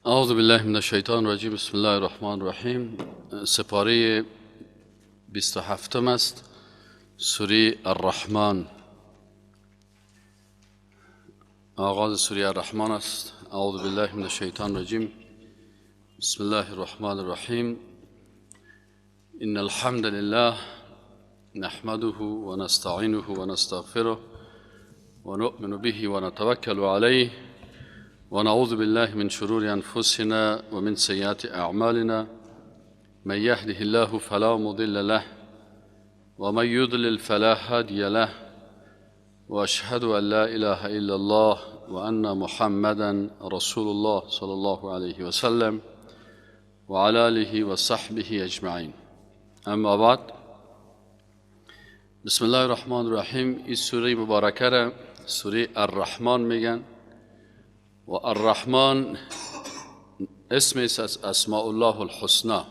اعوذ بالله من الشیطان الرجیم. بسم الله الرحمن الرحیم. سپاره 27 است، سوره الرحمن. آغاز سوره الرحمن است. اعوذ بالله من الشیطان الرجیم. بسم الله الرحمن الرحیم. ان الحمد لله نحمده ونستعینه ونستغفره ونؤمن به ونتوکل علیه ونعوذ بالله من شرور أنفسنا ومن سيئات أعمالنا. من يهده الله فلا مضل له ومن يضلل فلا هادي له، وأشهد أن لا إله إلا الله وأن محمدا رسول الله صلى الله عليه وسلم وعلى آله وصحبه أجمعين. أما بعد، بسم الله الرحمن الرحیم. این سوره مبارکه را سوره الرحمن میگن و الرحمن اسم از اسماء الله الحسنا،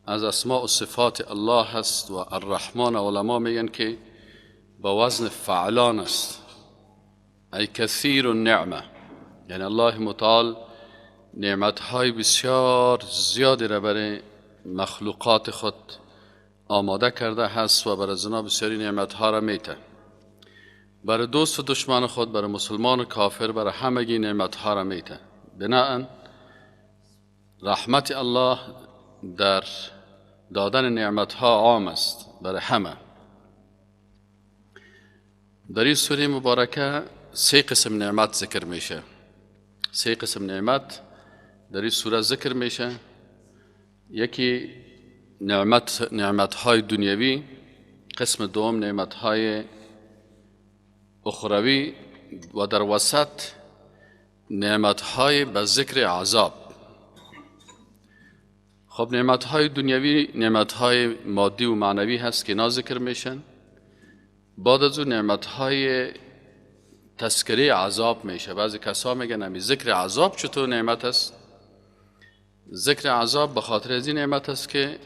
از اسماء و صفات الله هست. و الرحمن علما میگن که با وزن فعلان است، ای کثیر النعمه، یعنی الله متعال نعمتهای بسیار زیادی را برای مخلوقات خود آماده کرده هست و برای زنا بسیاری نعمتها را میته، برای دوست و دشمن خود، برای مسلمان و کافر، برای همگی نعمتها را میته. بناهن رحمت الله در دادن نعمتها عام است برای همه. در این سوره مبارکه سه قسم نعمت ذکر میشه. سه قسم نعمت در این سوره ذکر میشه. یکی نعمتهای دنیوی، قسم دوم نعمتهای اخروی، و در وسط نعمتهای به ذکر عذاب. خب نعمتهای دنیوی نعمتهای مادی و معنوی هست که ذکر میشن. بعد از اون نعمتهای تذکره عذاب میشه. بعضی کسا میگن امی ذکر عذاب چطور نعمت است؟ ذکر عذاب به خاطر از این نعمت است که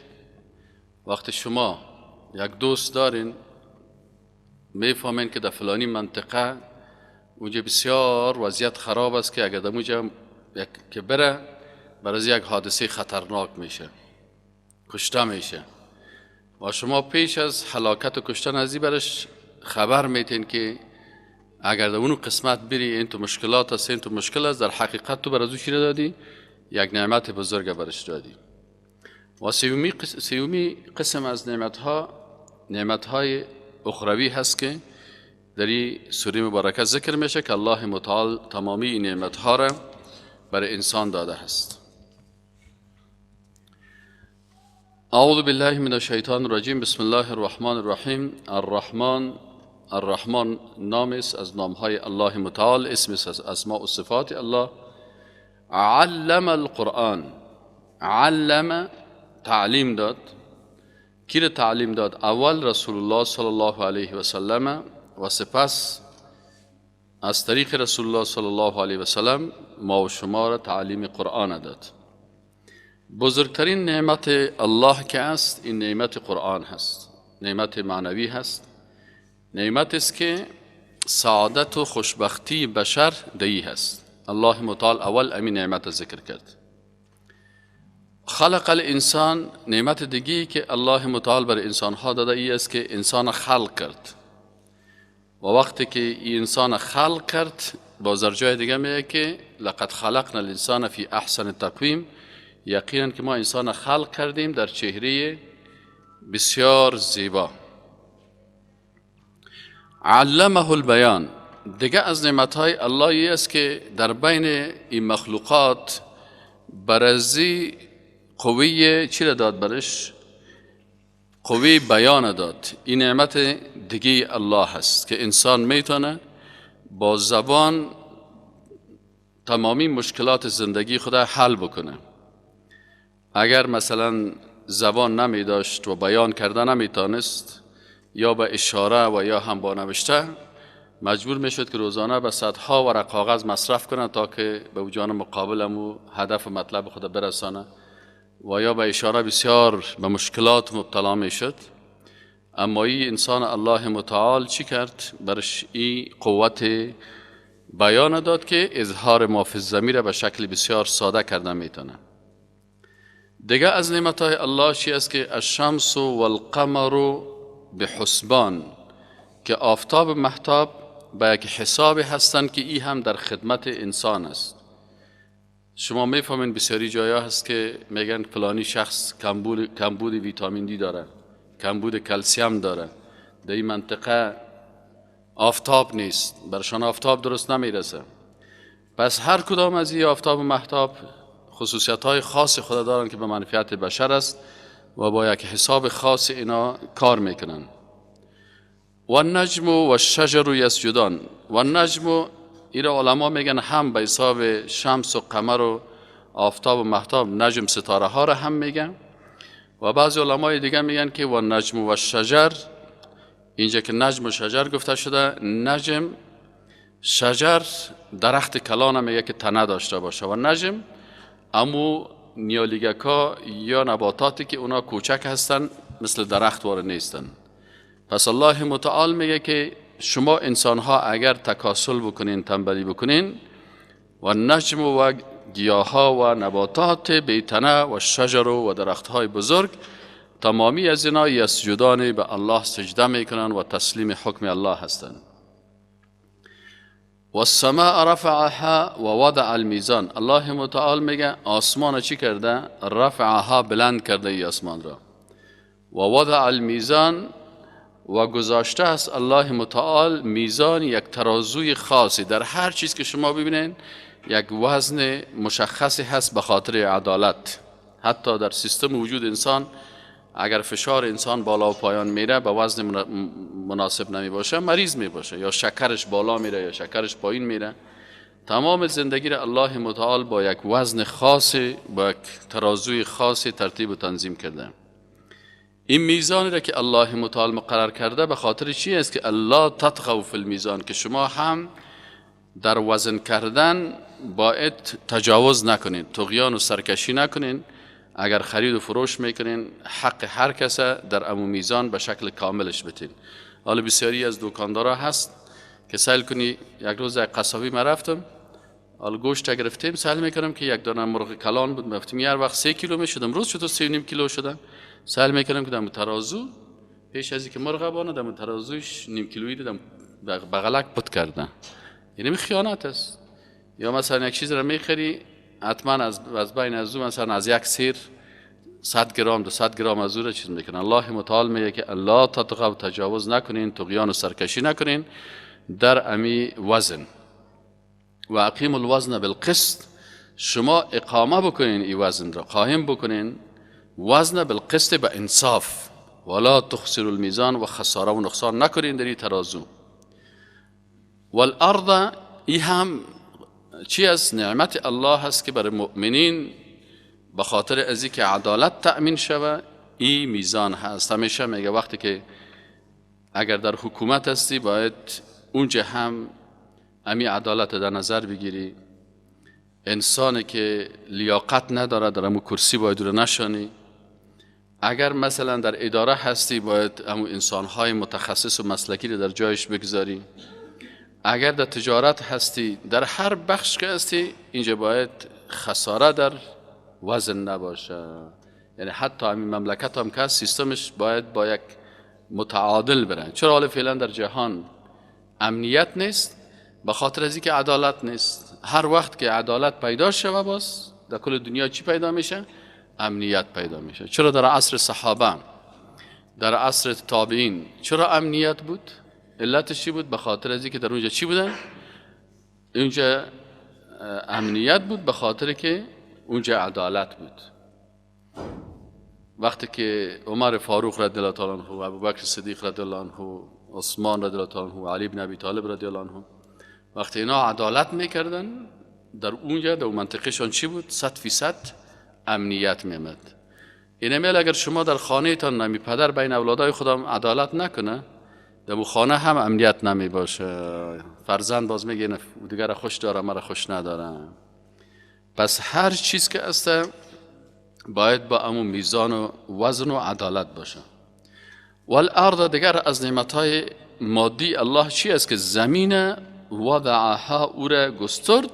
وقتی شما یک دوست دارین، میفهمین که در فلانی منطقه اونجا بسیار وضعیت خراب است که اگر در اونجا که بره برای یک حادثه خطرناک میشه، کشته میشه، و شما پیش از هلاکت و کشتن از این برش خبر میتین که اگر در اون قسمت بری این تو مشکلات است، این تو مشکل است. در حقیقت تو برای چی دادی؟ یک نعمت بزرگ برش دادی. و سیومی قسم از نعمتها نعمتهای اخروی هست که در این سوره مبارکه ذکر میشه که الله متعال تمامی این نعمتها را برای انسان داده است. اعوذ بالله من الشیطان الرجیم. بسم الله الرحمن الرحیم. الرحمن، الرحمن نام است از نامهای الله متعال، اسم است از اسماء و صفات الله. علم القرآن، علم تعلیم داد. کی را تعلیم داد؟ اول رسول الله صلی الله علیه و سلم و سپس از طریق رسول الله صلی الله علیه و سلم ما و شما را تعلیم قرآن داد. بزرگترین نعمت الله که است این نعمت قرآن هست، نعمت معنوی هست، نعمت است که سعادت و خوشبختی بشر دهی هست. الله متعال اول امین نعمت ذکر کرد. خلق الانسان، نعمت دیگی که الله متعال بر انسان ها داده ای است که انسان خلق کرد. و وقتی که این انسان خلق کرد، باز در جای دیگه میگه که لقد خلقنا الانسان فی احسن تقویم، یقینا که ما انسان خلق کردیم در چهره بسیار زیبا. علمه البیان، دیگه از نعمتهای الله ای است که در بین این مخلوقات برازی قوی چی را داد؟ برش قوی بیان داد. این نعمت دیگه الله هست که انسان میتونه با زبان تمامی مشکلات زندگی خود حل بکنه. اگر مثلا زبان نمی داشت و بیان کرده نمیتانست، یا به اشاره و یا هم با نوشته، مجبور میشد که روزانه به صدها ورق کاغذ مصرف کنه تا که به جان مقابلم و هدف و مطلب خود برسانه، و یا به اشاره بسیار به مشکلات مبتلا میشد. اما این انسان الله متعال چی کرد؟ برش این قوت بیان داد که اظهار ما فی الضمیر به شکل بسیار ساده کرده میتونه. دیگه از نعمتهای الله چی است که الشمس و القمر بحسبان، که آفتاب و مهتاب به یک حساب هستند که ای هم در خدمت انسان است. شما میفهمین بسیاری جایا هست که میگن فلانی شخص کمبود ویتامین دی داره، کمبود کلسیم داره، در این منطقه آفتاب نیست، برشان آفتاب درست نمیرسه. پس هر کدام از این آفتاب و مهتاب خصوصیت های خاص خود دارن که به منفعت بشر است و با یک حساب خاص اینا کار میکنن. و النجم و الشجر یسجدان. و النجم ایرا علما میگن هم به حساب شمس و قمر و آفتاب و مهتاب نجم ستاره ها را هم میگن، و بعضی علمای دیگه میگن که و النجم و الشجر، اینجا که نجم و شجر گفته شده، نجم شجر درخت کلان میگه که تنه داشته باشه، و نجم امو نیالیگکا یا نباتاتی که اونا کوچک هستن مثل درخت واره نیستن. پس الله متعال میگه که شما انسان ها اگر تکاسل بکنین، تنبلی بکنین، و نجم و گیاها و نباتات بیتنه و شجر و درخت های بزرگ، تمامی از اینا یسجدان به الله سجده میکنن و تسلیم حکم الله هستند. و السماء رفعها و وضع المیزان. الله متعال میگه آسمان چی کرده؟ رفعها، بلند کرده ای آسمان را، و وضع المیزان، و گذاشته است الله متعال میزان، یک ترازوی خاصی در هر چیز که شما ببینین یک وزن مشخصی هست به خاطر عدالت. حتی در سیستم وجود انسان اگر فشار انسان بالا و پایان میره به وزن مناسب نمی باشه، مریض می باشه، یا شکرش بالا میره یا شکرش پایین میره. تمام زندگی را الله متعال با یک وزن خاص، با یک ترازوی خاصی ترتیب و تنظیم کرده. این میزانی را که الله متعال مقرر کرده به خاطر چی است؟ که الله تطغوا فی المیزان، که شما هم در وزن کردن باید تجاوز نکنید، طغیان و سرکشی نکنین. اگر خرید و فروش میکنین حق هر کس در امو میزان به شکل کاملش بتین. حالا بسیاری از دکاندارا هست که سیل کنی، یک روز یک قصابی ما رفتم، حالا گوشت گرفتیم، سیل میکنم که یک دانه مرغ کلان بود، گفتیم هر وقت 3 کیلو میشدم، روز چطور 3.5 کیلو شده. سیل میکنم که دم ترازو پیش از اینکه مرغ بانه دم ترازوش نیم کیلویی دم بغلک پت کرده، یعنی خیانت است. یا مثلا یک چیز را میخری، حتما از بین از او مثلا از یک سیر 100 گرم 200 گرم از او را چیز میکنن. الله متعال میگه که الله تطغوا، تجاوز نکنین، طغیان و سرکشی نکنین در امی وزن. و اقیم الوزن بالقسط، شما اقامه بکنین ای وزن را، قائم بکنین وزن بالقسط، به انصاف، ولا تخسر المیزان، و خساره و نقصان نکنین در این ترازو. والارض، ای هم چی از نعمت الله هست که برای مؤمنین به خاطر از که عدالت تأمین شوه ای میزان هست. همیشه میگه وقتی که اگر در حکومت هستی باید اونجا هم امی عدالت در نظر بگیری. انسانی که لیاقت نداره در امو کرسی باید رو نشانی. اگر مثلا در اداره هستی باید امو انسانهای متخصص و مسلکی رو در جایش بگذاری. اگر در تجارت هستی، در هر بخش که هستی، اینجا باید خساره در وزن نباشه. یعنی حتی همین مملکت هم که سیستمش باید با یک متعادل برن. چرا حالا فعلا در جهان امنیت نیست؟ به خاطر از اینکه عدالت نیست. هر وقت که عدالت پیدا شوه باز در کل دنیا چی پیدا میشه؟ امنیت پیدا میشه. چرا در عصر صحابه، در عصر تابعین چرا امنیت بود؟ علتش چی بود؟ به خاطر از اینکه در اونجا چی بودن؟ اونجا امنیت بود به خاطر که اونجا عدالت بود. وقتی که عمر فاروق رضی الله تعالی عنه، ابوبکر صدیق رضی الله عنه، عثمان رضی الله تعالی عنه، علی بن ابی طالب رضی الله عنه، وقتی اینا عدالت میکردن در اونجا در منطقهشان چی بود؟ 100% امنیت میامد. اینمیل اگر شما در خانه تان نمی پدر بین اولادای خودم عدالت نکنه، در خانه هم امنیت نمی باشه. فرزند باز میگه نه دیگر خوش دارم، مرا خوش ندارم. پس هر چیز که است باید با امو میزان و وزن و عدالت باشه. والارض، دیگر از نعمتهای مادی الله چی است؟ که زمین وضعها او را گسترد،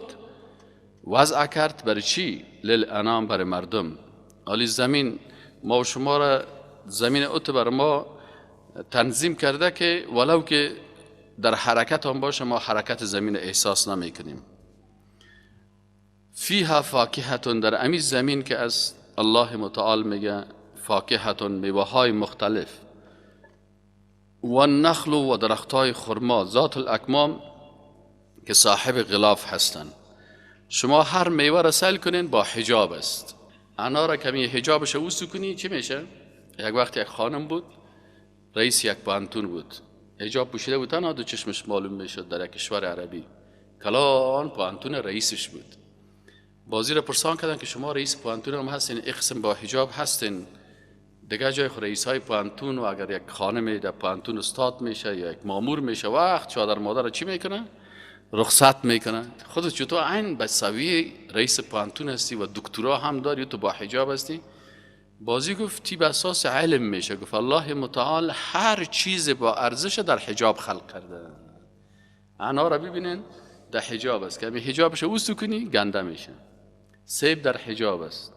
وضع کرد برای چی؟ للانام، برای مردم. حالی زمین ما و شما را زمین اوت بر ما تنظیم کرده که ولو که در حرکت هم باشه ما حرکت زمین احساس نمی کنیم. فیها فاکهة، در امی زمین که از الله متعال میگه فاکهة، میوه های مختلف، و النخل و درختای خرما، ذات الاکمام که صاحب غلاف هستند. شما هر میوه را سیل کنین با حجاب است. انار را کمی حجابش اوسو کنی چی میشه؟ یک وقت یک خانم بود، رئیس یک پوهنتون بود، حجاب پوشیده بود، تنها دو چشمش معلوم میشد. در یک کشور عربی کلان پوهنتون رئیسش بود. بازی را پرسان کردن که شما رئیس پوهنتون هم هستین، یک قسم با حجاب هستین، دیگه جای خو رئیس های پوهنتون و اگر یک خانم در پوهنتون استاد میشه یا یک مامور میشه، وقت چادر مادر چی میکنه؟ رخصت میکنه. خودت چطور عین به سویه رئیس پوهنتون هستی و دکترا هم داری، تو با حجاب هستی؟ بازی گفت تی به اساس علم میشه. گفت الله متعال هر چیز با ارزش در حجاب خلق کرده. انار ببینین در حجاب است که همین حجابش اوستو کنی گنده میشه. سیب در حجاب است،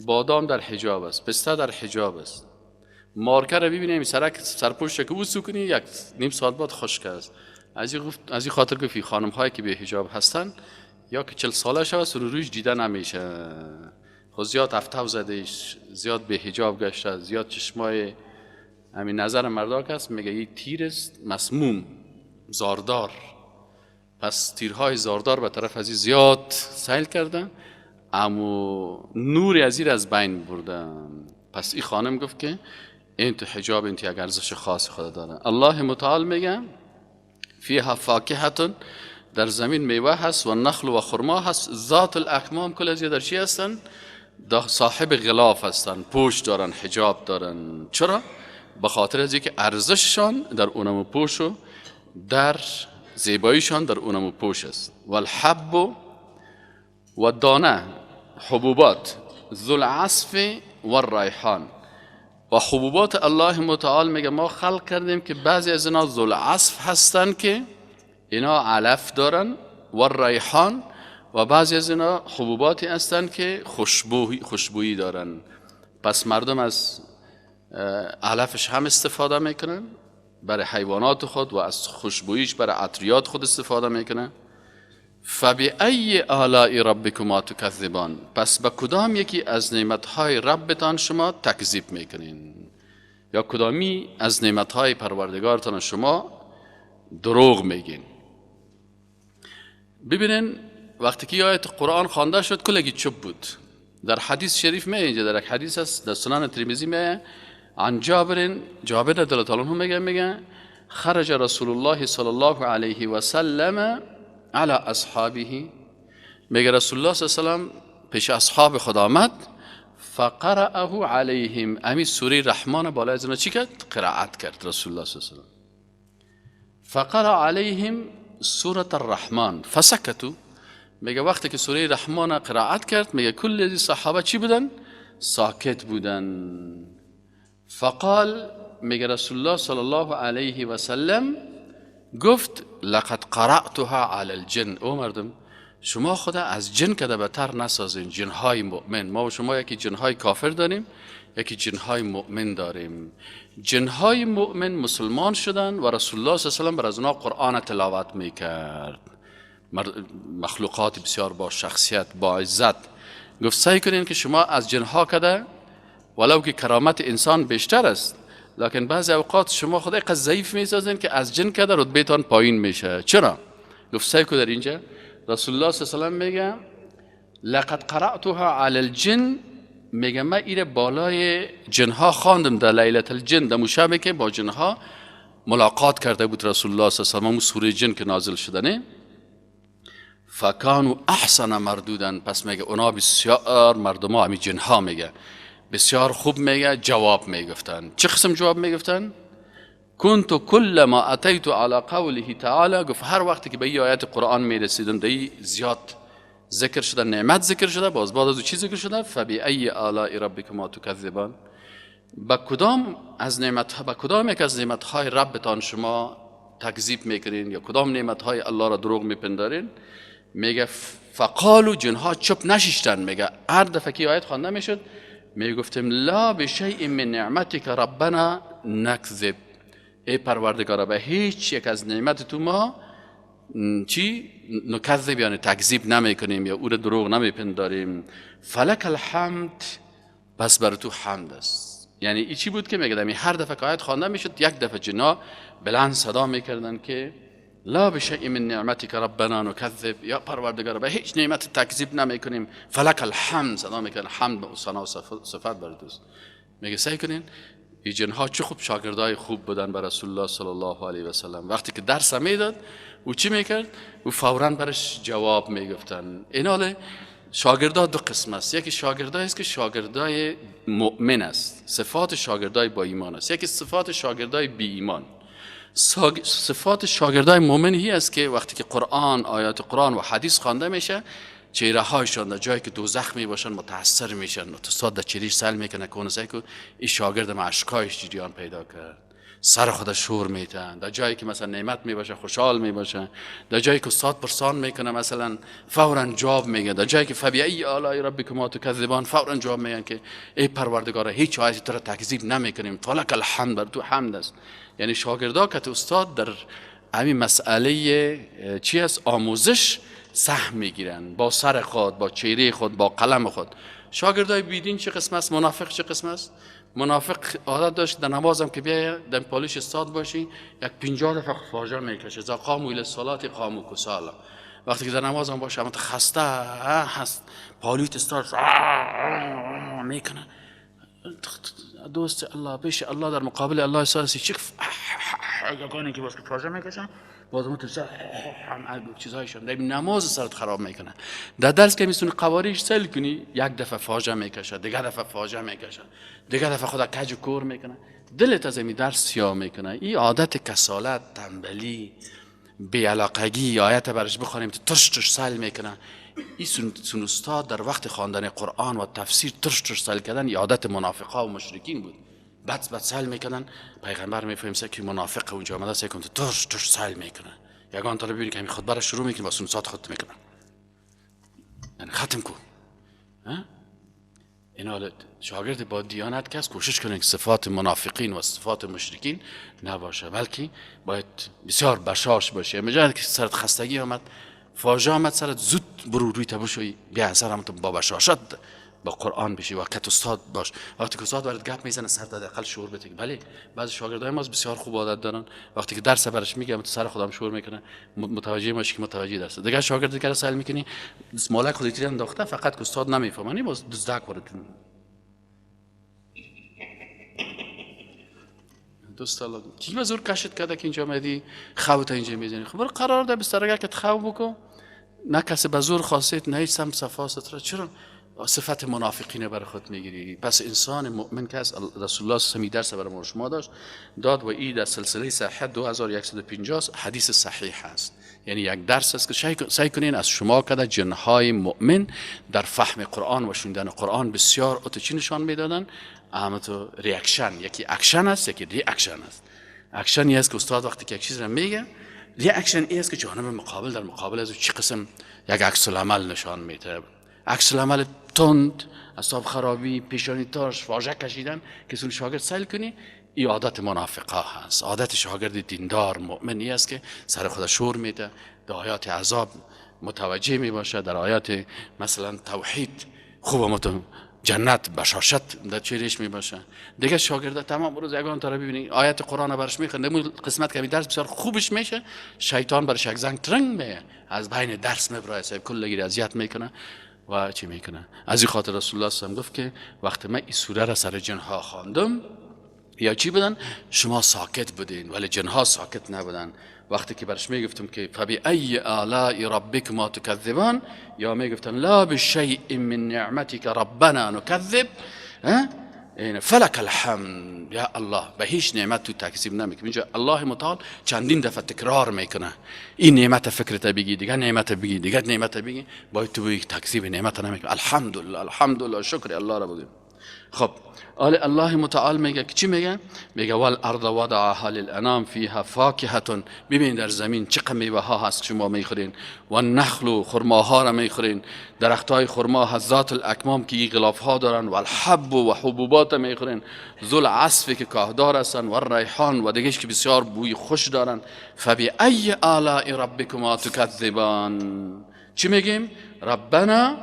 بادام در حجاب است، پسته در حجاب است. مارکه رو ببینیم سرک سرپوش که اوستو کنی یک نیم ساعت بعد خشک است. از این خاطر گفت خانم هایی که به حجاب هستن یا که 40 ساله شوه سر رویش دیده نمیشه، خب زیاد افتو زده، زیاد به حجاب گشته، زیاد چشمای همین نظر مردا است، میگه این تیر است مسموم زاردار. پس تیرهای زاردار به طرف از زیاد سیل کردن، اما نور از از بین بردن. پس این خانم گفت که این تو حجاب این تو یک ارزش خاص خود داره. الله متعال میگه فیها فاکهة، در زمین میوه هست و نخل و خرما هست، ذات الاکمام، کل از در چی هستن؟ صاحب غلاف هستن، پوش دارن، حجاب دارن. چرا؟ به خاطر از اینکه ارزششان در اونم پوش و در زیباییشان در اونم پوش است. والحب و دانه، حبوبات، ذو العصف و الریحان. و حبوبات الله متعال میگه ما خلق کردیم که بعضی از اینا ذو العصف هستن که اینا علف دارن، و الریحان، و بعضی از اینا حبوباتی هستن که خوشبویی دارن. پس مردم از علفش هم استفاده میکنن برای حیوانات خود و از خوشبوییش برای عطریات خود استفاده میکنن. فبأی آلاء ربکما تکذبان، پس به کدام یکی از نعمتهای ربتان شما تکذیب میکنین، یا کدامی از نعمتهای پروردگارتان شما دروغ میگین؟ ببینین وقتی که آیت قرآن خوانده شد کلگی چپ بود. در حدیث شریف می اینجا در یک حدیث است در سنن ترمذی می عن جابر، جابر رضی الله عنه میگه خرج رسول الله صلی الله علیه و سلم علی اصحابه، میگه رسول الله صلی الله علیه و سلم پیش اصحاب خود آمد، فقرأه علیهم، امی سوره رحمان بالای از چی کرد؟ قرائت کرد رسول الله صلی الله علیه و سلم. فقرأ علیهم سوره الرحمن فسکتوا، میگه وقتی که سوره رحمان قرائت کرد میگه کل از صحابه چی بودن؟ ساکت بودن. فقال، میگه رسول الله صلی الله علیه و سلم گفت لقد قرأتها علی الجن. او مردم شما خدا از جن کده بتر نسازین، جنهای مؤمن. ما و شما یکی جنهای کافر داریم، یکی جنهای مؤمن داریم. جنهای مؤمن مسلمان شدن و رسول الله صلی الله علیه و سلم بر از اونا قرآن تلاوت میکرد. مخلوقات بسیار با شخصیت، با عزت. گفت سعی کنین که شما از جنها کده، ولو که کرامت انسان بیشتر است، لکن بعضی اوقات شما خود اینقدر ضعیف میسازین که از جن کده رتبهتان پایین میشه. چرا؟ گفت سعی کن. در اینجا رسول الله صلی الله علیه و سلم میگه لقد قرأتها علی الجن، میگه من ایره بالای جنها خواندم در لیلة الجن، در شبی که با جنها ملاقات کرده بود رسول الله صلی الله علیه و سلم، سوره جن که نازل شده نه. فکانوا احسن مردودا، پس میگه اونا بسیار مردم ها، همی جنها میگه بسیار خوب میگه جواب میگفتن. چه قسم جواب میگفتن؟ كنت كلما اتيت على قوله تعالى، گفت هر وقتی که به این آیت قرآن میرسیدم در زیاد ذکر شده، نعمت ذکر شده، باز بعد از چی ذکر شده؟ فبأی آلاء ربکما تکذبان، به کدام از نعمت، به کدام یک از نعمت های ربتان شما تکذیب میکنین یا کدام نعمت های الله را دروغ میپندارین؟ میگه فقالو، جنها چپ نشیشتن، میگه هر دفعه که آیت خوانده میشد میگفتیم لا بشیء من نعمتک ربنا نکذب، ای پروردگارا به هیچ یک از نعمت تو ما چی نکذب، یعنی تکذیب نمیکنیم یا او را دروغ نمیپنداریم. فلک الحمد، پس بر تو حمد است. یعنی ای چی بود که میگه هر دفعه که آیت خوانده میشد یک دفعه جنا بلند صدا میکردن که لا بشیء من نعمتک ربنا نکذب، یا پروردگار به هیچ نعمت تکذیب نمیکنیم. فلک الحمد، صدا میکنن حمد و ثنا و صفت بر توست. میگه سعی کنین این جنها چه خوب شاگردای خوب بودن بر رسول الله صلی الله علیه و سلم. وقتی که درس میداد او چی میکرد؟ او فوراً برش جواب میگفتن. این حاله شاگردا دو قسم است، یکی شاگردایی است که شاگردای مؤمن است، صفات شاگردای با ایمان است، یکی صفات شاگردای بی ایمان. صفات شاگردای مؤمن هی است که وقتی که قرآن، آیات قرآن و حدیث خوانده میشه، چهره هایشان در جایی که دوزخ می باشن متاثر میشن، استاد در چهرهش سل میکنه که اون که این شاگرد ما اشکایش جریان پیدا کرد، سر خود شور میتن. در جایی که مثلا نعمت می باشه خوشحال می باشه، در جایی که استاد پرسان میکنه مثلا فورا جواب میگه، در جایی که فبی آلاء ربکما تکذبان فورا جواب میگن که ای پروردگار هیچ آیتی تو را تکذیب نمیکنیم، فلک الحمد، بر تو حمد است. یعنی شاگردا که استاد در همین مسئله چی است، آموزش سهم میگیرن، با سر خود، با چهره خود، با قلم خود. شاگردای بیدین چه قسم است؟ منافق چه قسم است؟ منافق عادت داشت در نمازم که بیای در پالیش استاد باشی یک 50 دفعه فاجعه میکشه، اذا قاموا الی الصلاه قاموا کسالا. وقتی که در نمازم باشه اما خسته هست، پالیت استاد میکنه، دوست الله پیش الله در مقابل الله استاد چه کنه که باز که فاجعه میکشن، باز ما تو هم چیزایشون در نماز سرت خراب میکنه. در درس که میتونی قواریش سل کنی یک دفعه فاجعه میکشه، دیگه دفعه فاجعه میکشه، دیگه دفعه خدا کج و کور میکنه، دلت از این درس سیاه میکنه. این عادت کسالت، تنبلی، بی‌علاقگی، آیت برش بخوانیم تو ترش ترش سل میکنه. این سن استاد در وقت خواندن قرآن و تفسیر ترش ترش سل کردن این عادت منافقا و مشرکین بود. بد بد سل میکنن، پیغمبر میفهمه که منافق اونجا آمده سعی کنه ترش ترش سل میکنه. یگان تا ببینی که همین خطبه را شروع میکنه با سنسات خود میکنن، یعنی ختم کن. این حالت شاگرد با دیانت کس کوشش کنه که صفات منافقین و صفات مشرکین نباشه، بلکه باید بسیار بشاش باشه. مجرد که سرت خستگی آمد، فاجعه آمد سرت، زود برو روی تبوشوی بیا سر هم با بشاشت با قرآن بشی و کت استاد باش. وقتی که استاد برات گپ میزنه سر حداقل شعور بده. بله بعضی شاگردای ما بسیار خوب عادت دارن، وقتی که درس برش میگم تو سر خودم شعور میکنه، متوجه میشه که متوجه درس. دیگه شاگرد دیگه سوال میکنی مالک خودت انداخته، فقط که استاد نمیفهمه، باز دزدک وارد دوست الله کی به زور کشت کرده که اینجا اومدی خوت اینجا میزنی. خب برو قرار ده بسترگه که خو بکن، نه کسی به زور خواستید نه هیچ سم صفا ستره. چرا صفت منافقین بر خود میگیری؟ پس انسان مؤمن که است، رسول الله صلی الله علیه و درس برای شما داشت داد و ای در سلسله صحیح 2150 حدیث صحیح است. یعنی یک درس است که سعی کنین از شما که جنهای مؤمن در فهم قرآن و شنیدن قرآن بسیار اتو نشان میدادن، اما تو reaction، یکی اکشن است یکی reaction است. اکشن ای است که استاد وقتی که یک چیز را میگه، reaction ای است که جانب مقابل در مقابل از او چه قسم یک عکس العمل نشان میده. عکس العمل تند، اعصاب خرابی، پیشانی تاش، واژه کشیدن که سون شاگرد سیل کنی، این عادت منافقا هست. عادت شاگرد دیندار مؤمن ای است که سر خود شور میده، در آیات عذاب متوجه میباشه، در آیات مثلا توحید خوب جنت بشاشت در چهرهش میباشه. دیگه شاگرد تمام روز یگان تا ببینی آیت قرآن برش میخونه، نمو قسمت که درس بسیار خوبش میشه، شیطان برش یک زنگ ترنگ میه از بین درس میبره، صاحب کل اذیت میکنه و چی میکنه. از این خاطر رسول الله صلی الله علیه و گفت که وقتی من این سوره را سر جنها خواندم یا چی بودن، شما ساکت بودین ولی جنها ساکت نبودن. وقتی که برش میگفتم که فبی ای آلاء ربکما تکذبان، یا میگفتن لا بشیء من نعمتک ربنا نکذب، فلک الحمد یا الله، به هیچ نعمت تو تکذیب نمیکنی. اینجا الله متعال چندین دفعه تکرار میکنه، این نعمت فکرت بگی، دیگه نعمت بگی، دیگه نعمت بگی، باید تو بگی تکذیب نعمت نمیکنی. الحمدلله الحمدلله، شکر الله را بگیم. خب الله متعال میگه که چی میگه؟ میگه والارض وضعها للانام فیها فاکهه. ببین در زمین چقدر میوه ها هست شما میخورین، و نخل و خرماها را میخورین، درخت های خرما هست، ذات الاکمام که غلاف ها دارن، و الحب و حبوبات میخورین، ذو العصف که کاهدار هستن، و الریحان و دیگهش که بسیار بوی خوش دارن. فبأی آلاء ربکما تکذبان. چی میگیم؟ ربنا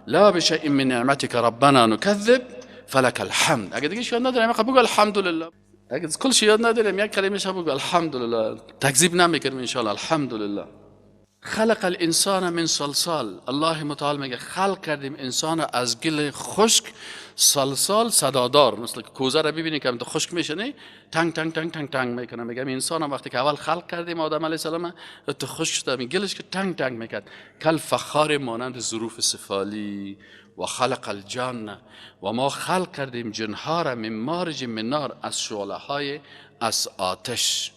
لا بشیء من نعمتک ربنا نکذب فلک الحمد. اگه دیگه یاد نداریم بگو الحمدلله. اگه کلش یاد نداریم یک کلمه بگو الحمدلله، تکذیب نمیکنیم ان شاء الله. الحمدلله. خلق الانسان من صلصال. الله متعال میگه خلق کردیم انسان از گل خشک، صلصال صدادار، مثل کوزه را ببینید که خشک میشه نه، تنگ تنگ تنگ تنگ تنگ میکنه. میگم انسان هم وقتی که اول خلق کردیم آدم علیه السلام تو خشک شده، گلش که تنگ تنگ میکرد، کل فخار مانند ظروف سفالی. و خلق الجان، و ما خلق کردیم جنها را، من مارج من نار، از شعله های از آتش.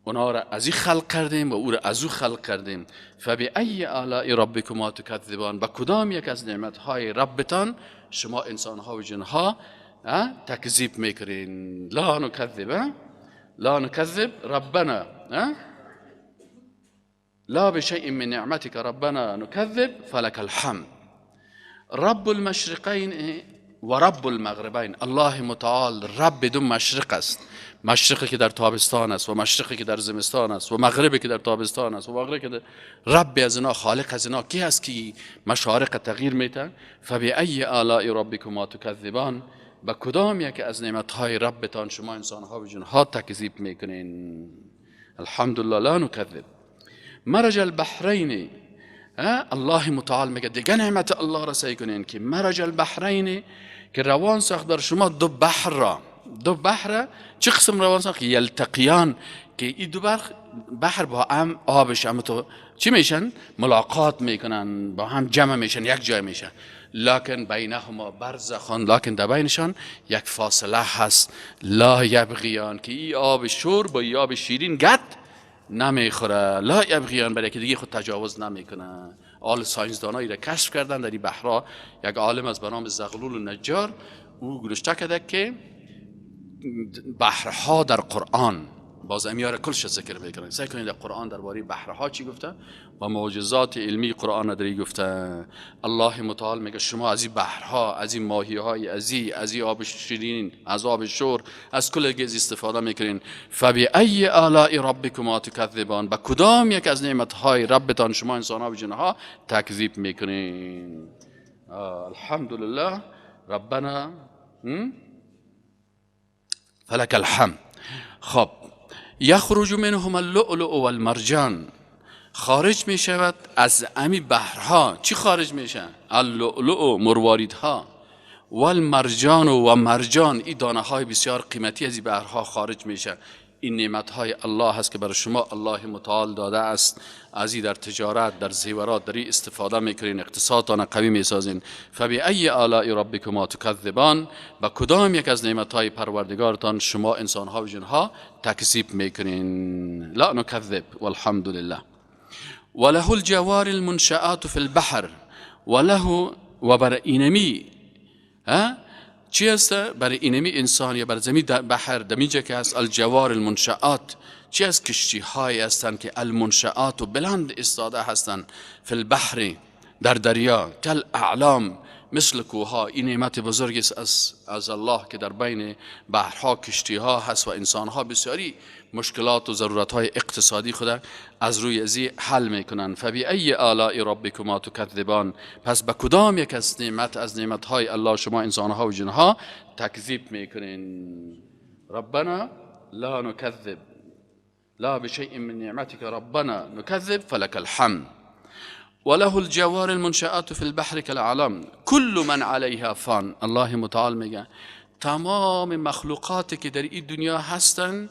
اونا را از این خلق کردیم و او را از او خلق کردیم. فبأی آلاء ربکما تکذبان. با کدام یک از نعمت های ربتان شما انسان ها و جن ها تکذیب میکنین؟ لا نکذب، لا نکذب ربنا، لا بشیء من نعمتک ربنا نکذب فلک الحمد. رب المشرقین و رب المغربین. الله متعال رب دو مشرق است، مشرقی که در تابستان است و مشرقی که در زمستان است و مغربی که در تابستان است و مغربی که در... رب از اینا، خالق از اینا کی هست که مشارق تغییر میده؟ فبأی آلاء ربکما تکذبان. به کدام یک از نعمتهای ربتان شما انسانها و جنها تکذیب میکنین؟ الحمدلله لا نکذب. مرج البحرین. الله متعال میگه دیگه نعمت الله را سعی کنین که مرج البحرین، که روان ساخت بر شما دو بحر را. دو بحر چه قسم روان ساخت؟ یلتقیان، که این دو بحر با هم آبش هم تو چی میشن؟ ملاقات میکنن، با هم جمع میشن، یک جای میشن. لکن بینهما برزخان، لکن در بینشان یک فاصله هست. لا یبغیان، که این آب شور با این آب شیرین گد نمیخوره. لا یبغیان، برای که دیگه خود تجاوز نمیکنه. آل ساینسدانایی را کشف کردن در این بحرها. یک عالم از به نام زغلول نجار، او گلشته کرده که بحرها در قرآن، باز امیار کلش ذکر میکنن. سعی کنید در قرآن درباره بحرها چی گفته و معجزات علمی قرآن داری گفته. الله متعال میگه شما از این بحرها، از این ماهی های، از این آب شیرین، از آب شور، از کل گز استفاده میکنین. فبأی آلاء ربکما تکذبان. به کدام یک از نعمت های ربتان شما انسان ها و جن ها تکذیب میکنین؟ الحمدلله ربنا فلک الحمد. خب یخرج منهم اللؤلؤ والمرجان. خارج می شود از امی بحرها. چی خارج میشه؟ اللؤلؤ، مرواریدها، والمرجان و مرجان، این دانه های بسیار قیمتی از این بحرها خارج میشه. این نعمت های الله هست که برای شما الله متعال داده است. از این در تجارت، در زیورات، در این استفاده میکنین، اقتصادتان قوی میسازین. فبأی آلاء ربکما تکذبان. با کدام یک از نعمت های پروردگارتان شما انسان ها و جن ها تکذیب میکنین؟ لا نکذب والحمد لله. وله الجوار المنشآت فی البحر. وله، و بر اینمی چی است؟ برای اینمی انسان یا برای زمین در بحر دمیجه که هست الجوار المنشآت، چی از کشتی های هستند که المنشآت و بلند استاده هستند، فی البحر، در دریا، کل اعلام، مثل کوها. این نعمت بزرگ است از الله که در بین بحرها کشتی ها هست و انسان ها بسیاری مشکلات و ضرورت های اقتصادی خود از روی ازی حل میکنن. فبأی آلاء ربکما تکذبان. پس به کدام یک از نعمت از نعمت های الله شما انسان ها و جن ها تکذیب میکنین؟ ربنا لا نکذب لا بشیء من نعمتک ربنا نکذب فلک الحمد. وله الجوار المنشآت في البحر كالأعلام كل من عليها فان. الله متعال میگه تمام مخلوقاتی که در این دنیا هستن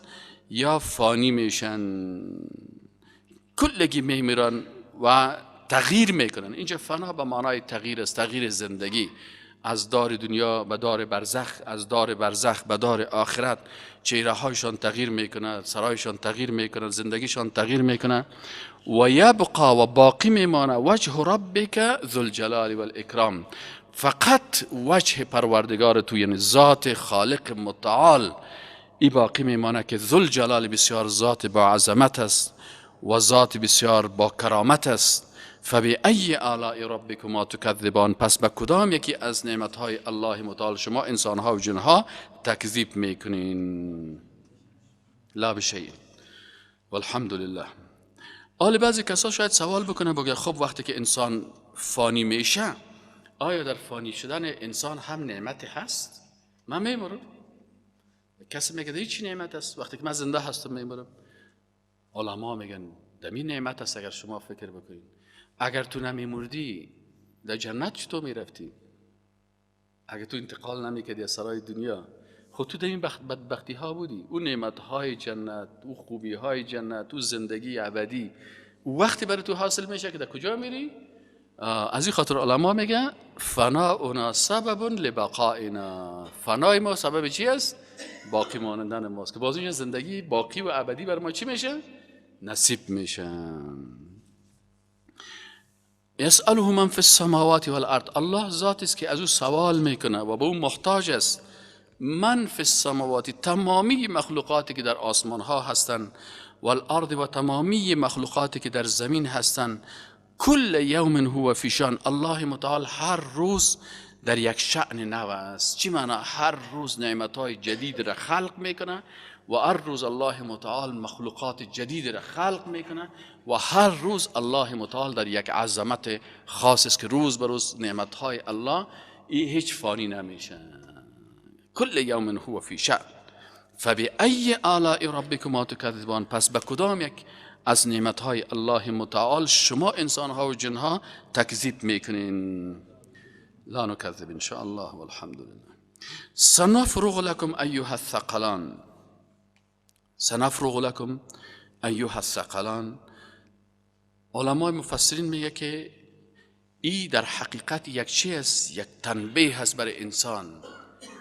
یا فانی میشن، کلگی میمیرن و تغییر میکنن. اینجا فنا به معنای تغییر است، تغییر زندگی از دار دنیا به دار برزخ، از دار برزخ به دار آخرت. چهره هایشان تغییر میکنه، سرایشان تغییر میکنه، زندگیشان تغییر میکنه. و یبقا، و باقی میمانه، وجه ربک ذو الجلال والاکرام. فقط وجه پروردگار تو، یعنی ذات خالق متعال، ای باقی میمانه که ذوالجلال بسیار ذات با عظمت است و ذات بسیار با کرامت است. فبأی آلاء ربکما تکذبان، پس به کدام یکی از نعمتهای الله متعال شما انسانها و جنها تکذیب میکنین؟ لا بشیء والحمد لله. حال بعضی کسا شاید سوال بکنه، بگه خب وقتی که انسان فانی میشه، آیا در فانی شدن انسان هم نعمتی هست؟ من میمرم، کسی میگه هیچ نعمت است وقتی که من زنده هستم میمرم. علما میگن دمی نعمت است. اگر شما فکر بکنید، اگر تو نمیمردی در جنت چطور میرفتی؟ اگر تو انتقال نمیکردی از سرای دنیا، خود تو در این بدبختی ها بودی. اون نعمت های جنت، او خوبی های جنت، او زندگی ابدی، او وقتی برای تو حاصل میشه که در کجا میری؟ از این خاطر علما میگن فناؤنا سبب لبقائنا، فنای ما سبب چی است؟ باقی ماندن ماست، که باز اینجا زندگی باقی و ابدی بر ما چی میشه؟ نصیب میشه. یسأله من فی السماوات والارض، الله ذاتی است که از او سوال میکنه و به او محتاج است. من فی السماوات، تمامی مخلوقاتی که در آسمان ها هستند، والارض و تمامی مخلوقاتی که در زمین هستند، کل یوم هو فی شأن، الله متعال هر روز در یک شأن نو است. چی معنا؟ هر روز نعمتهای جدید را خلق میکنه و هر روز الله متعال مخلوقات جدید را خلق میکنه و هر روز الله متعال در یک عظمت خاص است که روز به روز نعمتهای الله ای هیچ فانی نمیشه. کل یوم هو فی شأن فبأی آلاء ربکما تکذبان، پس به کدام یک از نعمتهای الله متعال شما انسانها و جنها تکذیب میکنین؟ لا نکذب ان شاء الله والحمد لله. سنفرغ لكم ایها الثقلان، سنفرغ لكم ایها الثقلان. علمای مفسرین میگه که ای در حقیقت یک چی است؟ یک تنبیه است برای انسان،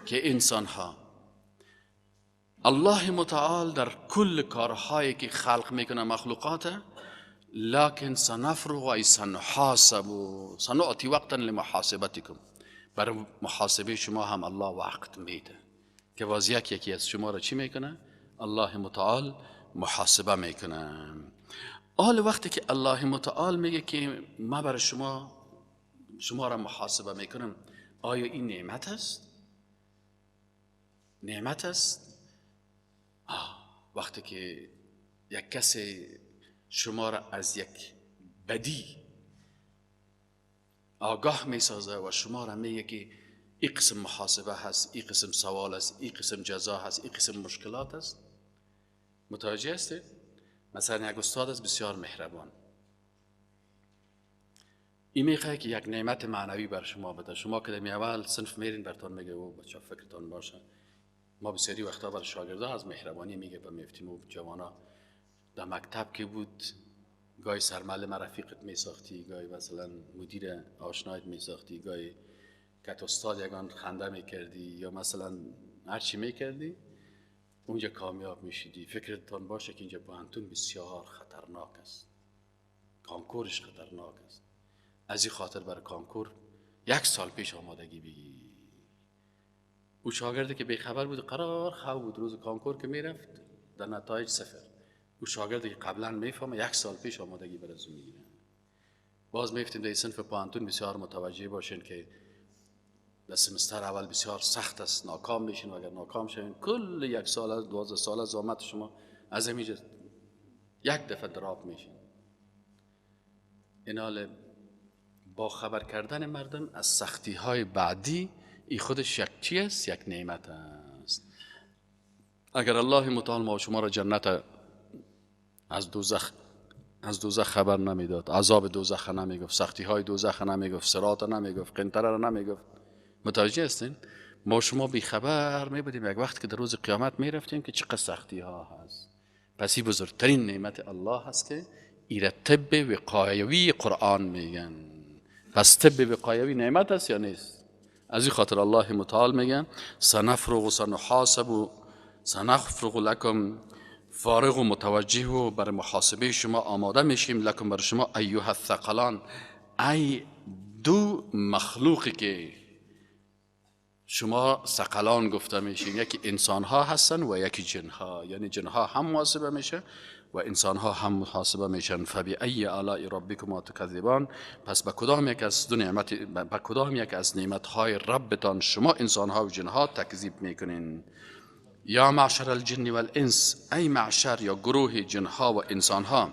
که انسان ها الله متعال در کل کارهایی که خلق میکنه مخلوقات، لكن سنفرغ ای سنحاسب سنعطی وقتا لمحاسبتكم، برای محاسبه شما هم الله وقت میده که باز یک یکی از شما را چی میکنه؟ الله متعال محاسبه میکنه. حال وقتی که الله متعال میگه که ما برای شما را محاسبه میکنم، آیا این نعمت است؟ نعمت است؟ وقتی که یک کسی شما را از یک بدی آگاه میسازه و شما را میگه که این قسم محاسبه هست، این قسم سوال است، این قسم جزا هست، این قسم مشکلات است. متوجه هستید؟ مثلا یک استاد است بسیار مهربان، این میخواه که یک نعمت معنوی بر شما بده. شما که در اول صنف میرین برتان میگه او بچه فکرتان باشه. ما بسیاری وقتا بر شاگردا از مهربانی میگه به میفتیم و جوانا در مکتب که بود گاهی سرمعلم رفیقت میساختی، گاهی مثلا مدیر آشنایت میساختی، گاهی که استاد یگان خنده میکردی یا مثلا هر چی میکردی اونجا کامیاب میشیدی. فکرتان باشه که اینجا پوهنتون بسیار خطرناک است، کانکورش خطرناک است. از این خاطر برای کانکور یک سال پیش آمادگی بگی. او شاگردی که بیخبر بود قرار خواب بود، روز کانکور که میرفت در نتایج صفر. او شاگردی که قبلا میفهمه یک سال پیش آمادگی برای از میگیره. باز میفتیم در صنف پوهنتون بسیار متوجه باشین که در سمستر اول بسیار سخت است، ناکام میشین و اگر ناکام شوین کل یک سال از 12 سال از زحمت شما از همینجا یک دفعه drop میشین. این حال با خبر کردن مردم از سختی های بعدی ای خودش یک چی است؟ یک نعمت است. اگر الله متعال ما شما را جنت از دوزخ خبر نمیداد، عذاب دوزخ نمیگفت، سختی های دوزخ نمیگفت، صراط نمیگفت، قنطره را نمیگفت، متوجه هستین؟ ما شما بیخبر می بودیم یک وقت که در روز قیامت می رفتیم که چقدر سختی ها هست. پس این بزرگترین نعمت الله هست که ایره طب وقایوی قرآن میگن. پس طب وقایوی نعمت است یا نیست؟ از این خاطر الله متعال میگن سنفرغ و سنحاسب و سنفرغ لکم، فارغ و متوجه و بر محاسبه شما آماده میشیم، لکم بر شما، ایها الثقلان، ای دو مخلوقی که شما ثقلان گفته میشین. یکی انسان ها هستن و یکی جن ها، یعنی جن ها هم محاسبه میشه و انسان ها هم محاسبه میشن. فبأی آلاء ربکما تکذبان، پس به کدام یک از دو نعمت، به کدام یک از نعمت های ربتان شما انسان ها و جن ها تکذیب میکنین؟ یا معشر الجن والانس، ای معشر یا گروه جن ها و انسان ها،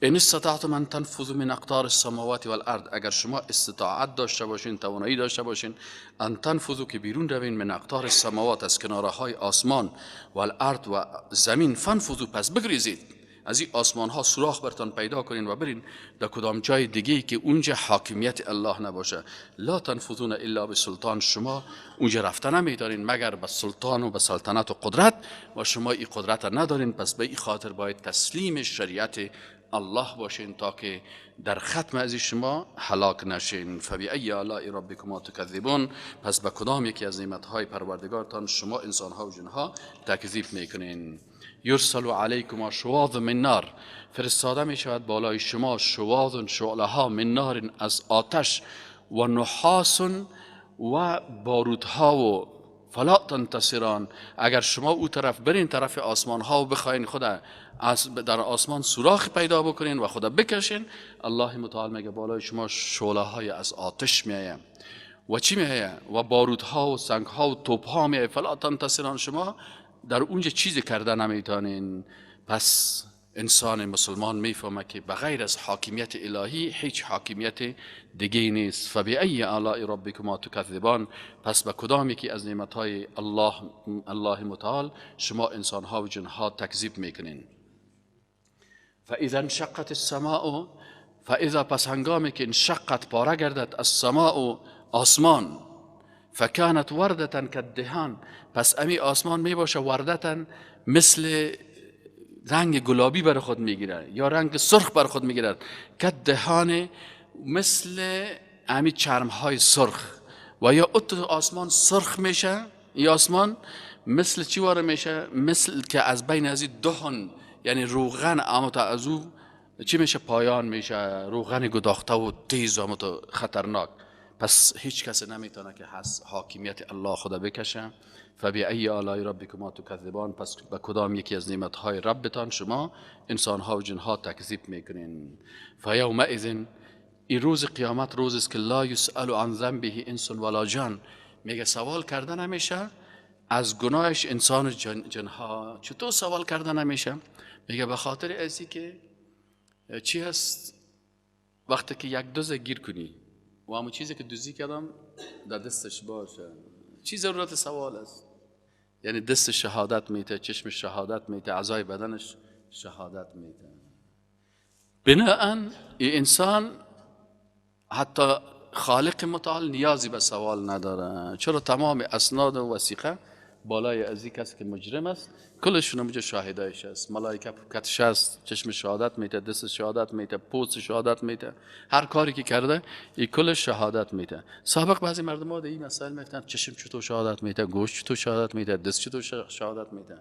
ان استطعتم ان تنفذوا من اقطار السماوات والارض، اگر شما استطاعت داشته باشین، توانایی داشته باشین، ان تنفذوا که بیرون روین، من اقطار السماوات از کناره های آسمان، والارض و زمین، فانفذوا پس بگریزید از این آسمان ها، سوراخ برتان پیدا کنین و برین در کدام جای دیگه که اونجا حاکمیت الله نباشه. لا تنفذون الا بسلطان، شما اونجا رفته نمیتانین مگر به سلطان و به سلطنت و قدرت، و شما این قدرت ندارین. پس به این خاطر باید تسلیم شریعت الله باشین تا که در ختم از شما هلاک نشین. فبأی آلاء ربکما تکذبون، پس به کدام یکی از نعمتهای پروردگارتان شما انسانها و جنها تکذیب میکنین؟ یرسل علیکما شواظ من نار، فرستاده می شود بالای شما شواظ شعله ها، من نار از آتش، و نحاس و بارودها و فلا تنتصران. اگر شما او طرف برین، طرف آسمان ها، و بخواین خود از در آسمان سوراخ پیدا بکنین و خود بکشین، الله متعال میگه بالای شما شعله های از آتش میایه و چی میایه؟ و بارودها و سنگ ها و توپ ها میایه. فلا تنتصران، شما در اونجا چیزی کرده نمیتونین. پس انسان مسلمان میفهمه که بغیر از حاکمیت الهی هیچ حاکمیت دیگه نیست. فبأی آلاء ربکما تکذبان، پس به کدام یکی از نعمتهای الله متعال شما انسانها و جنها تکذیب میکنین؟ فاذا انشقت السماء، فاذا پس هنگامی که انشقت پاره گردد، السماء آسمان، فكانت وردة كالدهان، پس امی آسمان می باشه وردة مثل رنگ گلابی بر خود میگیره یا رنگ سرخ بر خود میگیره، كالدهان مثل امی چرم های سرخ و یا ات آسمان سرخ میشه. ای آسمان مثل چی واره میشه؟ مثل که از بین از دهن، یعنی روغن، اما تا از او چی میشه؟ پایان میشه، روغن گداخته و تیز و خطرناک. پس هیچ کس نمیتونه که از حاکمیت الله خدا بکشه. فبأی آلاء ربکما تکذبان، پس به کدام یکی از نعمتهای ربتان شما انسانها و جنها تکذیب میکنین؟ فیومئذ، این روز قیامت روز است که لا یسأل عن ذنبه انس ولا جان، میگه سوال کرده نمیشه از گناهش انسان و جنها. چطور سوال کرده نمیشه؟ میگه به خاطر ازی که چی هست؟ وقتی که یک دزد گیر کنی و همون چیزی که دزدی کردم در دستش باشه، چی ضرورت سوال است؟ یعنی دست شهادت میته، چشم شهادت میته، اعضای بدنش شهادت میته. بناءً انسان حتی خالق متعال نیازی به سوال نداره، چرا تمام اسناد و وثیقه بالای از این کسی که مجرم است کلشون اونجا شاهدایش است، ملائکه کتش است، چشم شهادت میته، دست شهادت میته، پوست شهادت میته، هر کاری که کرده این کل شهادت میته. سابق بعضی مردم ها این مسائل میگفتن چشم چطور شهادت میته، گوش چطور شهادت میته، دست چطور شهادت میته.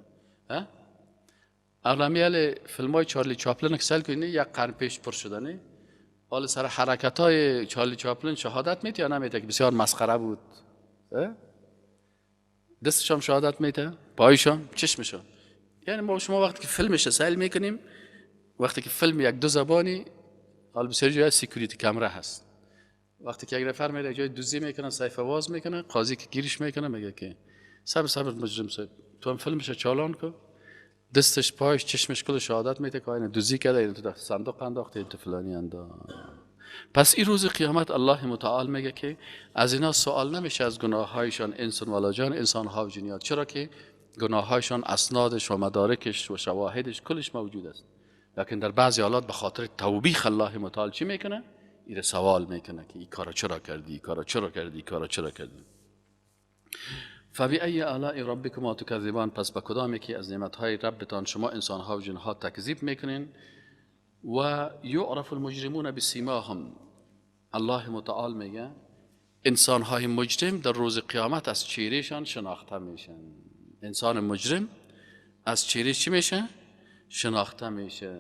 ها اغلبیت فیلم های چارلی چاپلن که سیل کنی یک قرن پیش پر شده، حالا سر حرکت های چارلی چاپلن شهادت میته یا نمیته که بسیار مسخره بود؟ دستشام شهادت میته، پایشام، چشمشام. یعنی ما شما وقتی که فیلمش سیل میکنیم، وقتی که فیلم یک دو زبانی، حالا بسیار جای security camera هست، وقتی که یک نفر میره جای دزدی میکنه، safe واز میکنه، قاضی که گیرش میکنه میگه که صبر صبر مجرم صاحب، تو هم فیلمش چالان کن. دستش، پایش، چشمش کل شهادت میده که این دزدی کرده، این تو صندوق انداخته، این تو فلانی انداخت. پس این روز قیامت الله متعال میگه که از اینا سوال نمیشه از گناههایشان انسان ولا جان، انسان ها و جنیات، چرا که گناههایشان اسنادش و مدارکش و شواهدش کلش موجود است. لکن در بعضی حالات به خاطر توبیخ الله متعال چی میکنه؟ ایره سوال میکنه که این کارا چرا کردی، این کارا چرا کردی، این کارا چرا کردی. فبأی آلاء ربکما تکذبان، پس به کدام یکی از نعمتهای ربتان شما انسان ها و جن ها تکذیب میکنین؟ و یعرف المجرمون بسیماهم، الله متعال میگه انسان های مجرم در روز قیامت از چهرهشان شناخته میشن. انسان مجرم از چهره چی میشه؟ شناخته میشه.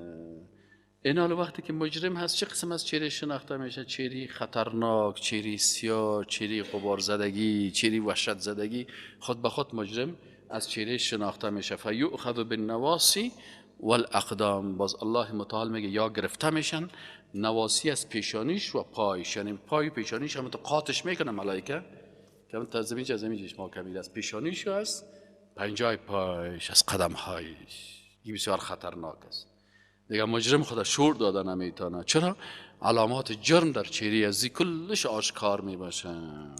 این حال وقتی که مجرم هست چه قسم از چهره شناخته میشه؟ چهره خطرناک، چهره سیاه، چهره غبار زدگی، چهره وحشت زدگی. خود به خود مجرم از چهره شناخته میشه. فیؤخذ بالنواصی والاقدام. باز الله متعال میگه یا گرفته میشن نواصی از پیشانیش و پایش، یعنی پای پیشانیش هم تو قاطش میکنه ملائکه که تا زمین از زمین ما کمید از پیشانیش و از پنجای پایش، از قدم هایش. این بسیار خطرناک است. دیگه مجرم خدا شور داده نمیتونه. چرا؟ علامات جرم در چهره ازی کلش آشکار میباشن.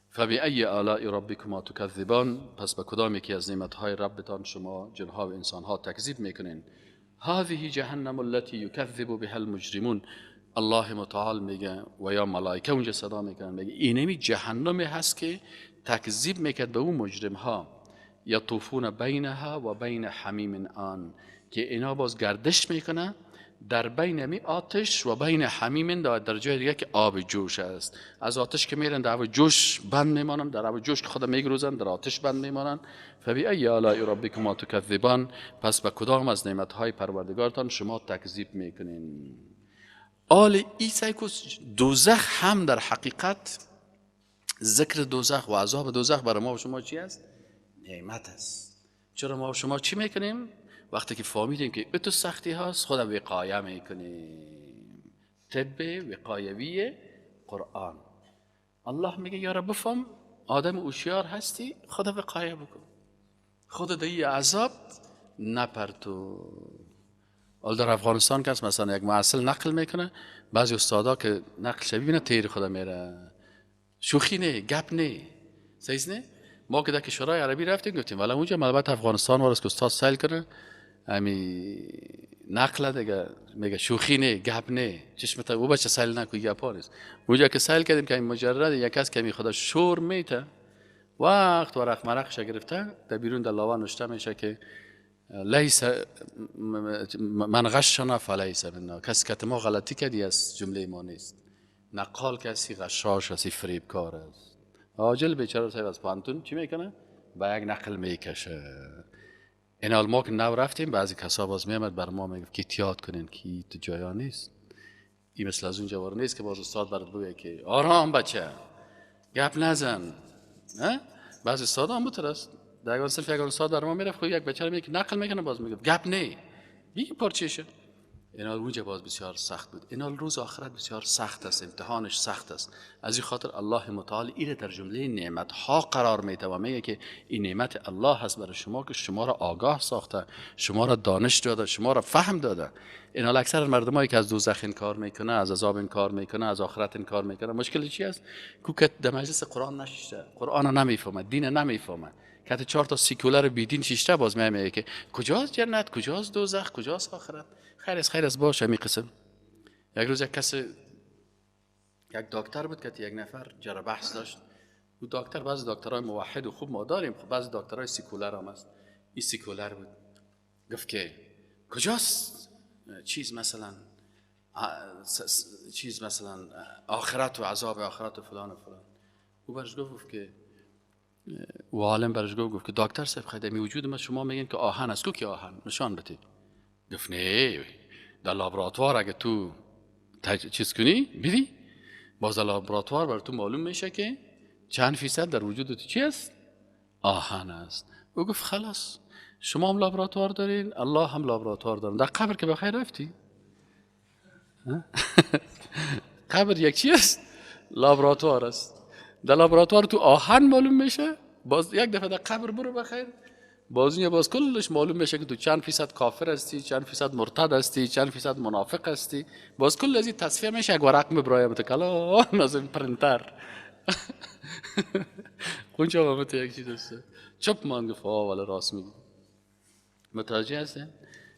فبأی آلاء ربکما تکذبان. پس به کدام یکی از نعمتهای ربتان شما جنها و انسانها تکذیب میکنین؟ هذه جهنم التي یکذب بها المجرمون. الله متعال میگه و یا ملائکه اونجا صدا میکنن، میگه اینمی جهنم هست که تکذیب میکرد به اون مجرم ها. یطوفون بینها و بین حمیم آن، که اینا باز گردش میکنه در بین می آتش و بین حمیم، در جای دیگه که آب جوش است. از آتش که میرن در آب جوش بند میمانن، در آب جوش که خود میگروزن در آتش بند میمانن. فبأی آلاء ربکما تکذبان. پس به کدام از نعمتهای پروردگارتان شما تکذیب میکنین؟ آل ای دوزخ هم در حقیقت ذکر دوزخ و عذاب دوزخ برای ما و شما چی است؟ نعمت است. چرا ما و شما چی میکنیم؟ وقتی که فهمیدیم که اتو سختی هاست، خود وقایه میکنیم. طب وقایوی قرآن. الله میگه یارا بفهم آدم هوشیار هستی، خود وقایه بکن، خود در عذاب نپرتو. حالا در افغانستان کس مثلا یک محصل نقل میکنه، بعضی استادا که نقل شوی بینه تیر خدا میره، شوخی نه، گپ نه، صحیح نه. ما که در کشورهای عربی رفتیم گفتیم ولی اونجا البته افغانستان وارد که استاد سیل کنه امی نقل دیگه میگه شوخی نه، گپ نه، چشم تا او بچه سیل نکو، گپا نیست. اونجا که سیل کردیم که این مجرد یک کس که خدا شور میته وقت ورق مرقش گرفته در بیرون در لاوان نشته میشه که لیس من غشنا فلیس منا، کسی که ما غلطی کردی از جمله ما نیست. نقال کسی غشاش است، فریبکار است. عاجل بیچاره صاحب از پانتون چی میکنه؟ با یک نقل میکشه. این حال ما که نو رفتیم بعضی کسا باز میامد بر ما میگفت که احتیاط کنین که تو جایا نیست، این مثل از اون جوار نیست که باز استاد برات بگه که آرام بچه گپ نزن. بعضی استاد هم بوتر است. در یک صرف یک استاد بر ما میرفت خب یک بچه رو میگه نقل میکنه باز میگه گپ نه، میگه پارچه. اینا اونجا باز بسیار سخت بود. اینا روز آخرت بسیار سخت است، امتحانش سخت است. از این خاطر الله متعال ایره در جمله نعمت ها قرار میده و میگه که این نعمت الله هست برای شما که شما را آگاه ساخته، شما را دانش داده، شما را فهم داده. اینا اکثر مردمایی که از دوزخ انکار میکنه، از عذاب انکار میکنه، از آخرت انکار میکنه، مشکل چی است؟ کو که در مجلس قرآن نشسته، قرآن نمیفهمه، دین نمیفهمه، که چهار تا سیکولر بیدین شیشته باز میگه که کجاست جنت، کجاست دوزخ، کجاست آخرت. خیر است، خیر است باشه. می قسم یک روز یک کس، یک دکتر بود که یک نفر جره بحث داشت. او دکتر، بعضی دکترای موحد و خوب ما داریم، خب بعضی دکترای سیکولر هم هست. این سیکولر بود، گفت که کجاست چیز مثلا چیز مثلا آخرت و عذاب آخرت و فلان و فلان. او برش گفت که او عالم برش گفت که دکتر صاحب خیلی می وجود ما شما میگن که آهن است، کو که آهن نشان بده. گفت نه، در لابراتوار اگه تو چیز کنی بیدی باز در لابراتوار بر تو معلوم میشه که چند فیصد در وجود تو چی است؟ آهن است. او گفت خلاص شما هم لابراتوار دارین، الله هم لابراتوار دارن. در قبر که بخیر رفتی قبر یک چی است؟ لابراتوار است. در لابراتوار تو آهن معلوم میشه، باز یک دفعه در قبر برو بخیر باز اینجا باز کلش معلوم میشه که تو چند فیصد کافر هستی، چند فیصد مرتد هستی، چند فیصد منافق هستی. باز کل از این تصفیه میشه، یک ورق میبرایم کلان از این پرنتر اونجا با یک چیز هست چپ من گفت والا راست میگی. متوجه هستین؟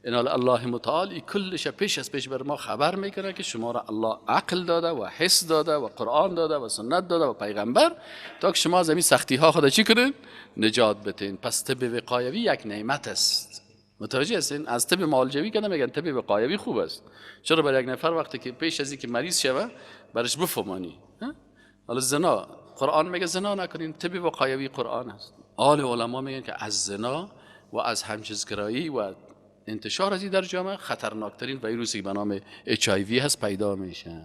این الله متعال کلش پیش از پیش بر ما خبر میکنه که شما را الله عقل داده و حس داده و قرآن داده و سنت داده و پیغمبر، تا که شما از این سختی ها خود چی کنین؟ نجات بتین. پس طب وقایوی یک نعمت است. متوجه هستین؟ از طب معالجوی که نمیگن، طب وقایوی خوب است. چرا برای یک نفر وقتی که پیش از اینکه مریض شوه برش بفهمانی. حالا زنا، قرآن میگه زنا نکنین، طب وقایوی قرآن است. آل علما میگن که از زنا و از همجنسگرایی و انتشار از این در جامعه خطرناکترین ویروسی به نام HIV هست پیدا میشه.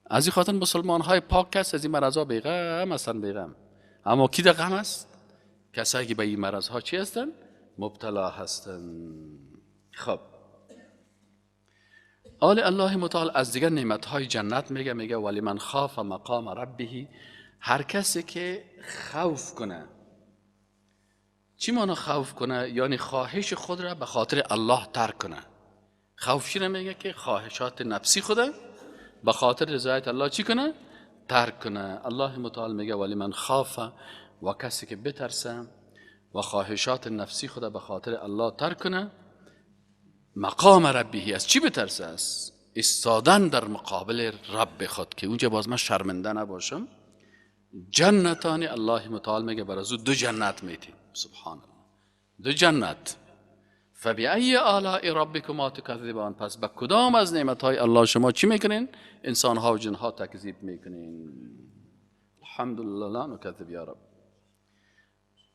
از این خاطر مسلمان های پاک هست از این مرض ها بیغم هستن، بیغم. اما کی در غم است؟ کسایی که به این مرض ها چی هستن؟ مبتلا هستن. خب آل الله متعال از دیگر نعمت های جنت میگه، میگه ولی من خاف مقام ربه، هر کسی که خوف کنه. چی مانا خوف کنه؟ یعنی خواهش خود را به خاطر الله ترک کنه. خوف چی میگه؟ که خواهشات نفسی خود به خاطر رضایت الله چی کنه؟ ترک کنه. الله متعال میگه ولی من خاف، و کسی که بترسه و خواهشات نفسی خود به خاطر الله ترک کنه، مقام ربه، از چی بترسه؟ است ایستادن در مقابل رب خود که اونجا باز من شرمنده نباشم. جنتان، الله متعال میگه بر از او دو جنت میتیم. سبحان الله، دو جنت. فبأی آلاء ربکما تکذبان، پس به کدام از نعمتهای الله شما چی میکنین؟ انسان ها و جن ها تکذیب میکنین. الحمدلله لا نکذب یا رب.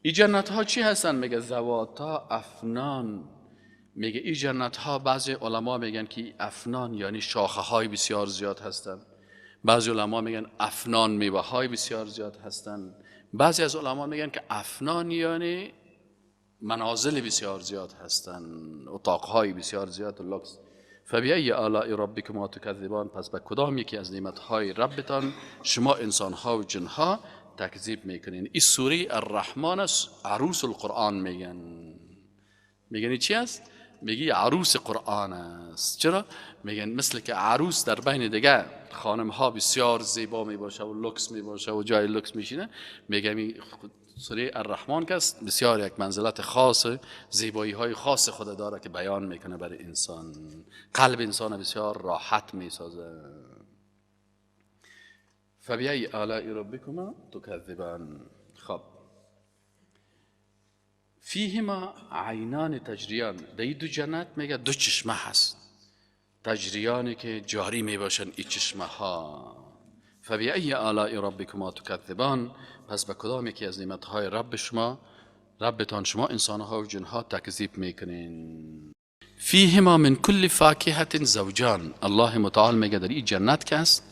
این جنت ها چی هستن؟ میگه ذواتا افنان. میگه این جنت ها، بعضی علما میگن که افنان یعنی شاخه های بسیار زیاد هستن، بعضی علما میگن افنان میوه های بسیار زیاد هستن، بعضی از علما میگن که افنان یعنی منازل بسیار زیاد هستن، اتاق های بسیار زیاد و لوکس. فبأی آلاء ربکما تکذبان، پس به کدام یکی از نعمت های ربتان شما انسان ها و جن ها تکذیب میکنین؟ این سوره الرحمن است، عروس القرآن میگن. میگن چی است؟ میگی عروس قرآن است. چرا؟ میگن مثل که عروس در بین دیگه خانم ها بسیار زیبا میباشه و لوکس میباشه و جای لوکس میشینه، میگه سوره الرحمن که است بسیار یک منزلت خاص، زیبایی های خاص خود داره که بیان میکنه برای انسان، قلب انسان بسیار راحت میسازه. فبأی آلاء ربکما تکذبان. خب فیهما عینان تجریان، در این دو جنت میگه دو چشمه هست، تجریانی که جاری میباشن این چشمه ها. فبأی آلاء ربکما تکذبان، پس به کدام یکی از نعمتهای رب شما، ربتان شما انسانها و جنها تکذیب میکنین؟ فیهما من کل فاکهة زوجان، الله متعال میگه در این جنت که است،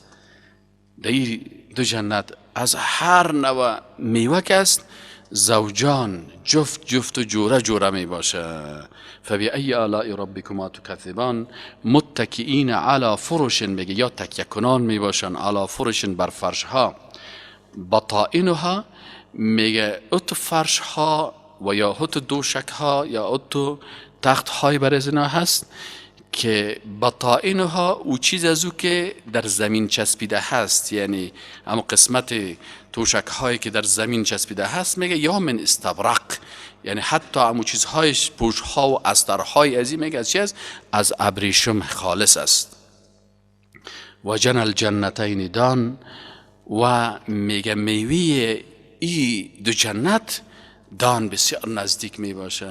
در این دو جنت از هر نوع میوه که است زوجان، جفت جفت و جوره جوره می باشه. فبأی آلاء ربکما تکذبان متکئین علی فرش، میگه یا تکیه کنان می باشن، علی فرش بر فرش ها، بطائنها میگه ات فرش ها و یا ات دوشک ها یا ات تخت های بر از اینا هست که بطائنها او چیز از او که در زمین چسبیده هست، یعنی اما قسمت توشک هایی که در زمین چسبیده هست، میگه یا من استبرق، یعنی حتی امو چیزهایش پوش ها و استرهای از این میگه از چی است؟ از ابریشم خالص است. و جن الجنتین دان، و میگه میوه ای دو جنت دان بسیار نزدیک میباشه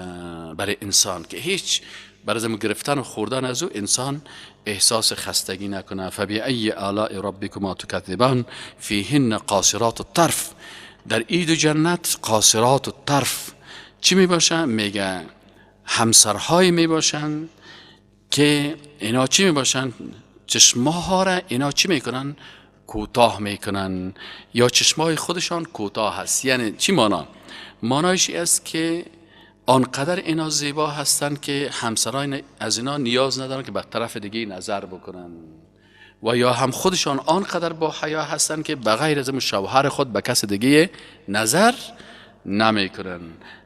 برای انسان که هیچ برای گرفتن و خوردن از او انسان احساس خستگی نکنه. فبأی آلاء ربکما تکذبان فیهن قاصرات الطرف، در ای دو جنت قاصرات الطرف چی می باشن؟ میگه همسرهای می باشن که اینا چی می باشن؟ چشمها را اینا چی میکنن؟ کوتاه میکنن، یا چشمای خودشان کوتاه هست. یعنی چی مانا؟ مانایش است که آنقدر اینا زیبا هستند که همسران از اینا نیاز ندارن که به طرف دیگه نظر بکنن، و یا هم خودشان آنقدر با حیا هستند که بغیر از شوهر خود به کس دیگه نظر نمیکنن.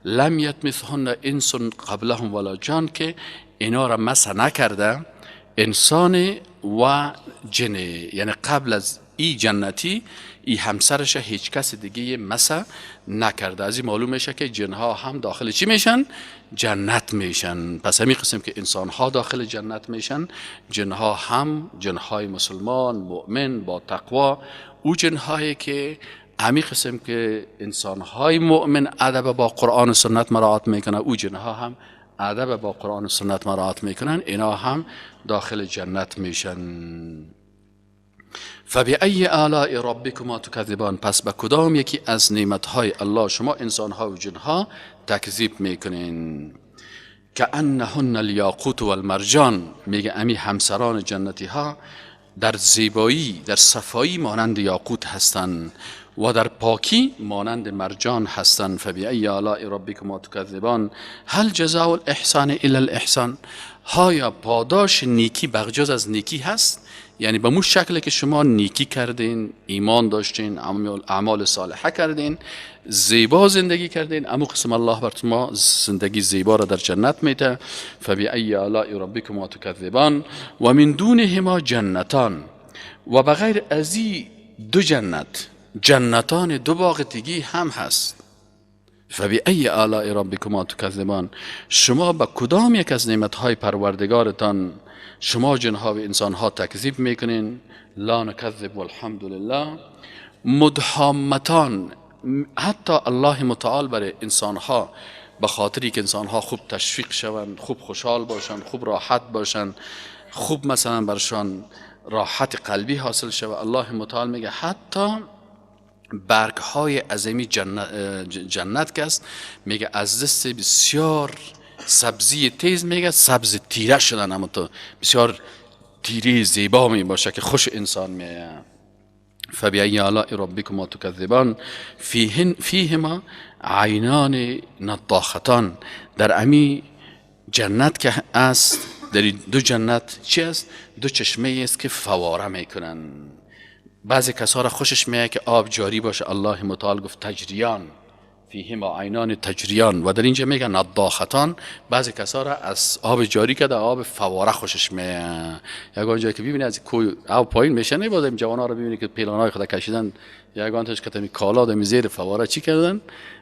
لم یطمثهن انس قبلهم ولا جان، که اینا را مسح نکرده انسان و جن، یعنی قبل از ای جنتی ای همسرش هیچ کس دیگه مسح نکرده. از این معلوم میشه که جنها هم داخل چی میشن؟ جنت میشن. پس همین قسم که انسانها داخل جنت میشن، جنها هم، جنهای مسلمان مؤمن با تقوا، او جنهایی که همین قسم که انسانهای مؤمن ادب با قرآن و سنت مراعات میکنه، او جنها هم ادب با قرآن و سنت مراعات میکنن، اینا هم داخل جنت میشن. فبأی آلاء ربکما تکذبان، پس به کدام یکی از نعمتهای الله شما انسانها و جنها تکذیب میکنین؟ کأنهن الیاقوت والمرجان. میگه امی همسران جنتی ها در زیبایی، در صفایی مانند یاقوت هستند و در پاکی مانند مرجان هستند. فبأی آلاء ربکما تکذبان هل جزاء الاحسان الا الاحسان. آیا پاداش نیکی بغجز از نیکی هست؟ یعنی به مو شکل که شما نیکی کردین، ایمان داشتین، اعمال صالحه کردین، زیبا زندگی کردین، امو قسم الله بر شما زندگی زیبا را در جنت میده. فبأی آلاء ربکما تکذبان و من دونهما جنتان. و بغیر از این دو جنت، جنتان دو باغ دیگی هم هست. فبأی آلاء ربکما تکذبان. شما به کدام یک از نعمتهای پروردگارتان شما جنها و انسانها تکذیب میکنین؟ لا نکذب والحمد لله. مدهامتان. حتی الله متعال برای انسانها به خاطری که انسانها خوب تشویق شوند، خوب خوشحال باشند، خوب راحت باشند، خوب مثلا برشان راحت قلبی حاصل شود، الله متعال میگه حتی برگ های عظیمی جنت که است، میگه از دست بسیار سبزی تیز، میگه سبز تیره شدن، اما تو بسیار تیره زیبا می باشه که خوش انسان میه. فبأی آلاء ربکما تکذبان فیهما عینان نضاختان. در امی جنت که است، در دو جنت چی است؟ دو چشمه است که فواره میکنن. بعضی کسا را خوشش میاد که آب جاری باشه، الله متعال گفت تجریان، فیهما عینان تجریان. و در اینجا میگن نضاختان. بعضی کسا را از آب جاری که در آب فواره خوشش میاد. یگان جایی که ببینی از کوه آب پایین میشه، نه باز جوانا رو ببینی که پیلانای خود کشیدن، یگان تاش که تمی کالا دمی زیر فواره چی کردن،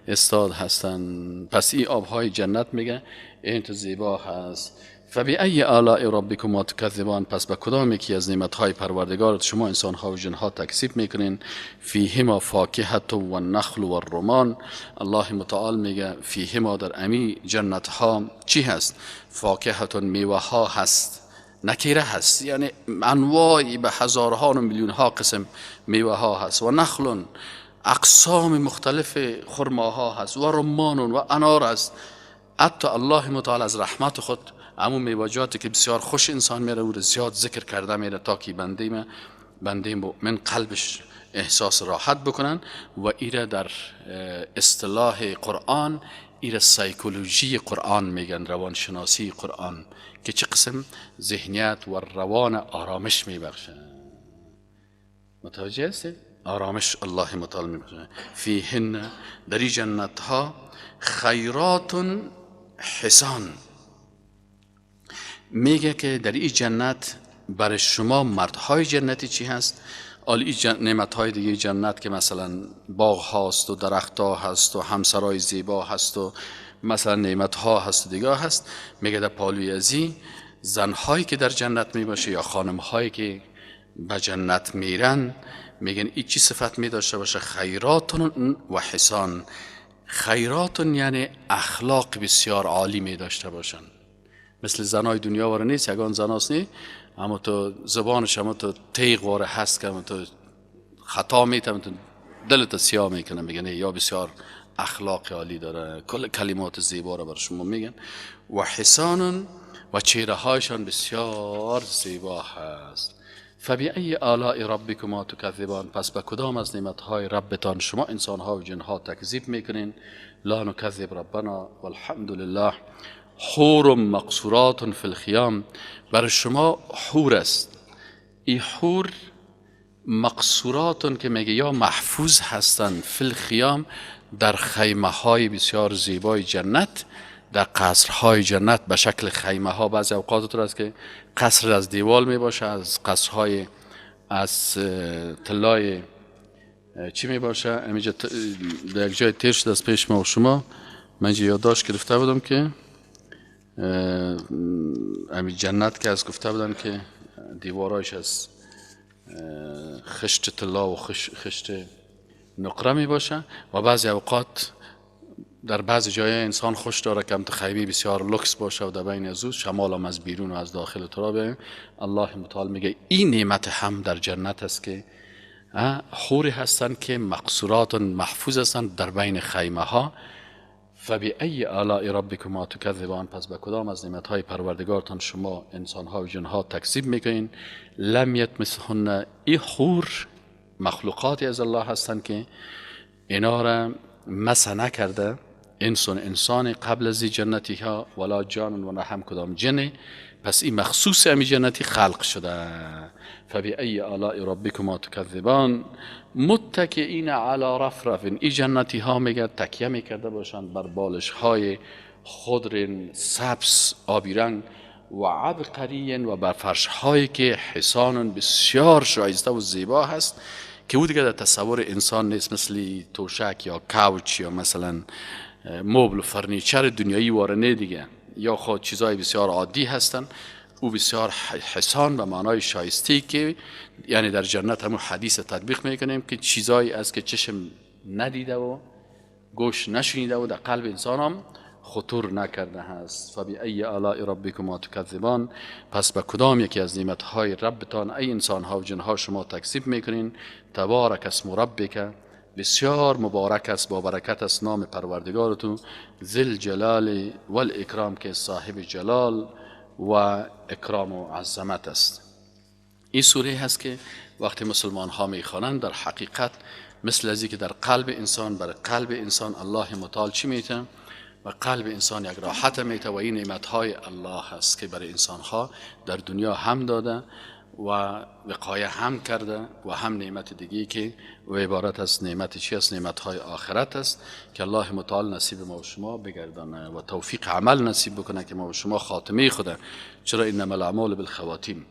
استاد هستن. پس این آبهای جنت میگه این تو زیبا هست. فبأی آلاء ربکما تکذبان. پس به کدام یکی از نعمت‌های پروردگارت شما انسان‌ها و جن‌ها تکذیب میکنین؟ فیهما فاکهة و النخل و الرمان. الله متعال میگه فیهما در امی جنت‌ها چی هست؟ فاکهة میوه ها هست، نکیره هست، یعنی انواعی به هزارها و میلیون ها قسم میوه ها هست، و نخل اقسام مختلف خرماها هست، و رمان و انار هست. حتی الله متعال از رحمت خود همون میوه‌جاتی که بسیار خوش انسان میره او رو زیاد ذکر کرده میره تا که بنده مؤمن قلبش احساس راحت بکنن. و ایره در اصطلاح قرآن ایره سایکولوژی قرآن میگن، روانشناسی قرآن، که چه قسم ذهنیت و روان آرامش میبخشه. متوجه هستید؟ آرامش الله متعال میبخشه. فیهن در این جنت ها خیرات حسان. میگه که در این جنت برای شما مردهای جنتی چی هست؟ آلی نعمتهای دیگه جنت که مثلا باغ هاست و درخت ها هست و همسرای زیبا هست و مثلا نعمت ها هست و دیگه هست. میگه در پالوی ازی زنهایی که در جنت میباشه یا خانم هایی که به جنت میرن، میگن این چی صفت می داشته باشه؟ خیرات و حسان. خیرات یعنی اخلاق بسیار عالی می داشته باشن، مثل زنای دنیا واره نیست، یگان زناست نی، اما تو زبانش اما تو تیغ واره هست که اما تو خطا میته، اما تو دلت سیاه میکنه. میگن یا بسیار اخلاق عالی داره، کل کلمات زیبا رو بر شما میگن. و حسان و چهره هایشان بسیار زیبا هست. فبأی آلاء ربکما تکذبان. پس به کدام از نعمتهای ربتان شما انسانها و جنها تکذیب میکنین؟ لا نکذب ربنا والحمد لله. حور مقصورات فی الخیام. برای شما حور است. این حور مقصورات که میگه یا محفوظ هستند فی الخیام، در خیمه های بسیار زیبای جنت، در قصرهای جنت به شکل خیمه ها. بعضی اوقات طور است که قصر از دیوال می باشه، از قصرهای از طلای چی می باشه. اینجا در یک جای تیر شده از پیش ما و شما. من اینجا یادداشت گرفته بودم که همین جنت که از گفته بودن که دیوارایش از خشت طلا و خشت نقره می باشه. و بعضی اوقات در بعضی جای انسان خوش داره که خیمه بسیار لکس باشه و در بین از او شمال هم از بیرون و از داخل ترابه. الله متعال میگه این نعمت هم در جنت است که حوری هستند که مقصورات محفوظ هستند در بین خیمه ها. فبأي آلاء ربكما تكذبان، پس به کدام از نعمت‌های پروردگارتان شما انسان‌ها و جن‌ها تکذیب میکنین؟ لم یطمثهن، ای حور مخلوقاتی از الله هستند که اینا را مسح نکرده انسان قبل از جنتی ها ولا جان و نه هم کدام جن، پس این مخصوص امی جنتی خلق شده. فبأي آلاء ربكما تكذبان متکئین علی رفرف، این جنتی ها میگه تکیه میکرده باشند بر بالش های خضر سبز آبی رنگ و عبقری و بر فرش هایی که حسان بسیار شایسته و زیبا هست که او دیگه در تصور انسان نیست، مثل توشک یا couch یا مثلا مبل و furniture دنیایی وارنه دیگه، یا خود چیزای بسیار عادی هستن. او بسیار حسان به معنای شایسته که یعنی در جنت همون حدیث تطبیق میکنیم که چیزایی است که چشم ندیده و گوش نشنیده و در قلب انسان هم خطور نکرده هست. فبأي آلاء ربكما تكذبان، پس به کدام یکی از نعمتهای ربتان ای انسانها و جنها شما تکذیب میکنین؟ تبارک اسم ربک، بسیار مبارک است، با برکت است نام پروردگارتون، ذی الجلال والاکرام که صاحب جلال و اکرام و عظمت است. این سوره هست که وقتی مسلمان ها میخوانند در حقیقت مثل از که در قلب انسان، بر قلب انسان الله متعال چی میته و قلب انسان یک راحت میته و این نعمت های الله هست که برای انسان ها در دنیا هم داده و وقایه هم کرده و هم نعمت دیگه که و عبارت از نعمت چی است؟ نعمت های آخرت است که الله متعال نصیب ما و شما بگردانه و توفیق عمل نصیب بکنه که ما و شما خاتمه خوده. چرا انما الاعمال بالخواتیم.